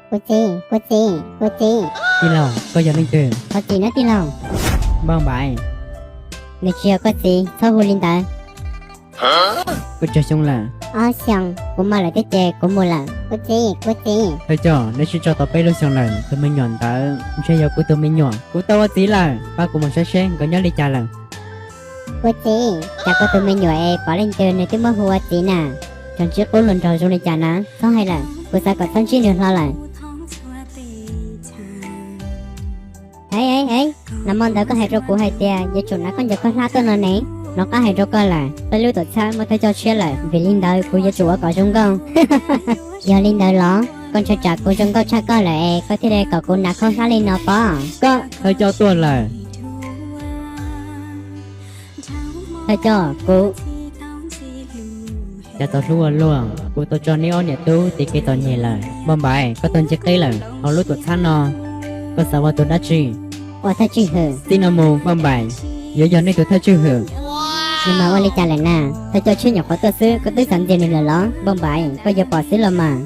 Kuv txiv, kuv txiv, kuv txiv. Tij laug, koj yog leej twg? Thov txim nawb tij laug. Npauj Npaim. Nws tsis yog koj txiv, txhob hu li ntawd. Koj tsawg xyoo lawm? Ob xyoos. Kuv mog lawm thiab ces kuv mus lawm. Kuv txiv, kuv txiv. Thawj coj, neb sib tso tau peb lub xyoo lawm, tus me nyuam ntawd ntshe yog kuv tus me nyuam. Kuv tau ua txiv lawm, pab kuv mus saib seb nkawd nyob li cas lawm. Kuv txiv, cas koj tus me nyuam es pom leej twg nws twb muab hu ua txiv na? Tseem ntsib qub hluas nraug zoo li cas na? Txhob hais lawm, kuv xav kom txhob ntsib nws hlo lawm. Hev hev hev, nag hmo ntawd koj hais rau kuv hais tias yuav tsum hnav khaub ncaws khaub hlab tuaj no ne. Hnov qab hais rau koj lawm, peb lub tuam txhab muaj thawj coj tshiab lawm, vim li ntawd kuv yuav tsum ua kom zoo nkauj. Yog li ntawd los? Koj ntshai tsam kuv zoo nkauj tshaj koj lawm es koj thiaj li kom kuv hnav khaub hlab li no pob? Koj, thawj coj tuaj lawm. Thawj coj, kuv. Cas txaus hlub ua luaj, kuv tau tso neb ob niam tub tiv kev txom nyem lawm. Npauj Npaim, koj tau nce qib lawm, hauv lub tuam txhab no koj xav ua tus dab tsi? Ua thawj tswj hwm. Txij no mus Npauj Npaim yuav yog nej tus thawj tswj hwm. Nws mas ua li cas lawm na? Thawj coj tshiab nyuam qhuav tuaj xwb koj twb xav ntxias nws lawm los? Npauj Npaim, koj yuav pom xwb los mas.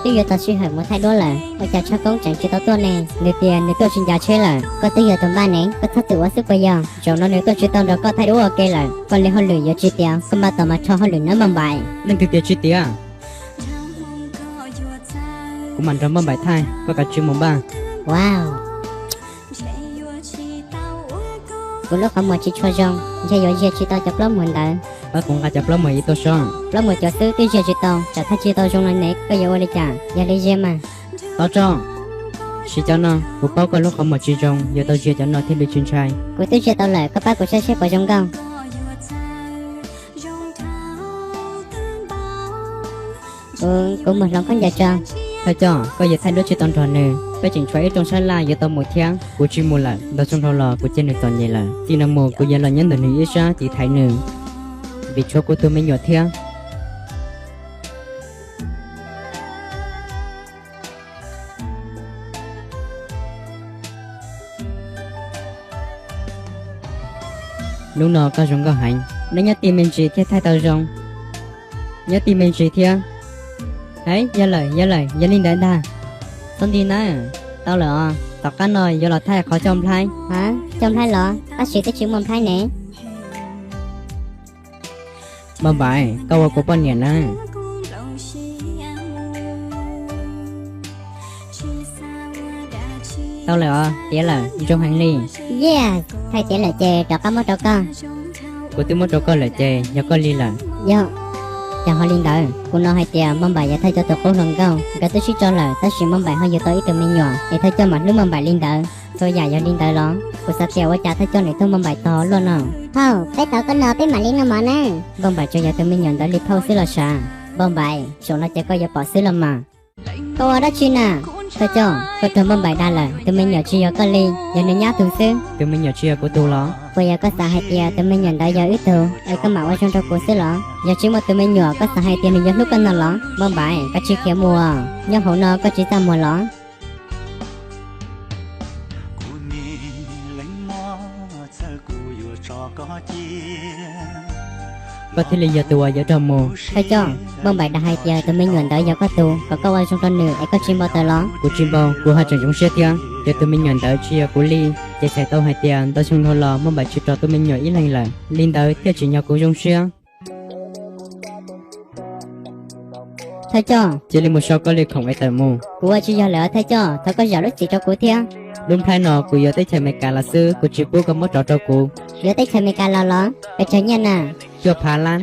Twb yuav tau sij hawm mus thaij duab lawm, ua cas Tshaj Koob tseem tsis tau tuaj ne? Nws tias nws tuaj tsis ncav tsheb lawm. Koj twb yog tus npaj ne, koj txhob txwm ua xwb puas yog? Zaum no nws tuaj tsis tau nrog koj thaij duab ua ke lawm, koj li hauj lwm yuav tsis tiav, koj npaj tos mas rho hauj lwm nawb Npauj Npaim. Leej twg tias tsis tiav? Kuv mam nrog Npauj Npaim thaij, koj kav tsij mus npaj. Wow, kuv lub qhov muag tsis tshua zoo, ntshe yuav ziag tsis tau cov plaub muag ntawd. Pab kuv nqa cov plaub muag ib tuaj sob. Plaub muag cov xwb twb ziag tsis tau, tsam thaij tsis tau zoo no ne koj yuav ua li cas? Yog li ziag mas. Tov tso, siv cov no, kuv paub koj lub qhov muag tsis zoo, yuav tau ziag cov no thiaj li tsis ntshai. Kuv twb ziag tau lawm, koj pab kuv saib seb puas zoo nkauj. Kuv, kuv mus hloov khaub ncaws tso. Thawj coj, koj yuav thaij duab tsis tau nrog nws, peb tseem tshuav ib rooj sab laj yuav tau mus thiab. Kuv tsis mus lawm, ntaus zoo nraug los kuv cia nws txom nyem lawm. Txij no mus kuv yuav los nyob ntawm nws ib sab tiv thaiv nws, vim tshuav kuv tus me nyuam thiab. Hnub no koj zoo nkauj heev, neb nyob tij me ntsis thiaj thaij tau zoo. Nyob tij me ntsis thiab. Hev, yog lawm, yog lawm, yog li ntawd ntag. Txhob nti nawb, tau lawm os, tom qab no yuav los thaij qhov coj nplhaib. Ha, coj nplhaib los? Tab sis twb tsis muaj nplhaib ne. Npauj Npaim, koj ua kuv poj niam nawb. Tau lawm os, tiav lawm, zoo heev li. Yes, thaij tiav lawm ces rov qab muab rau koj. Kuv twb muab rau koj lawm ces yog koj li lawm. Yog, ces ho li ntawd, kuv hnov hais tias Npauj Npaim yuav thaij cov tus qub hluas nkauj, nkawd twb sib tso lawm tab sis Npauj Npaim ho yuav tau ib tug me nyuam es thawj coj mam hlub Npauj Npaim li ntawd. Txhua yam yog li ntawd los? Kuv xav tias ua cas thawj coj nws tuaj Npauj Npaim tog luaj no. Hauj, peb tau koj no peb mam li noj mov nawb. Npauj Npaim tsuas yog tus me nyuam ntawd li phauj xwb los sav. Npauj Npaim, zaum no ces koj yuav pom xwb los mas. Koj ua dab tsi na? Thawj coj, koj raug Npauj Npaim dag lawm, tus me nyuam tsis yog koj li, yog nws nyab tug xwb. Tus me nyuam tsis yog kuv tug los? Puas yog koj xav hais tias tus me nyuam ntawd yog wb tug es koj mam ua zoo rau kuv xwb los? Yog tsis muaj tus me nyuam koj xav hais tias nws yuav hlub koj no los? Npauj Npaim, koj tsis khiav mus, nyob hauv no koj tsis txaj muag los? Koj thiaj li yog tus uas yuav raug mus. Thawj coj, Npauj Npaim dag hais tias tus me nyuam ntawd yog koj tug, kom koj ua zoo rau nws es koj tsis npau taws los? Kuv tsis npau, kuv ho tseem zoo siab thiab. Yog tus me nyuam ntawd tsis yog kuv li, ces txhais tau hais tias ntau xyoo dhau los Npauj Npaim tsis rau tus me nyuam ib leeg lawm, li ntawd thiaj tsim nyog kuv zoo siab. Thawj coj, cia li mus so koj li khoom es tawm mus. Kuv ua tsis yog lawm os thawj coj, thov koj zam lub txim rau kuv thiab. Lub nplhaib no kuv yuav teb chaws Amelikas los xwb, kuv tsis pub koj muab rov rau kuv. Yuav teb chaws Amelikas los los? Pes tsawg nyiaj na? Cuaj phav lab.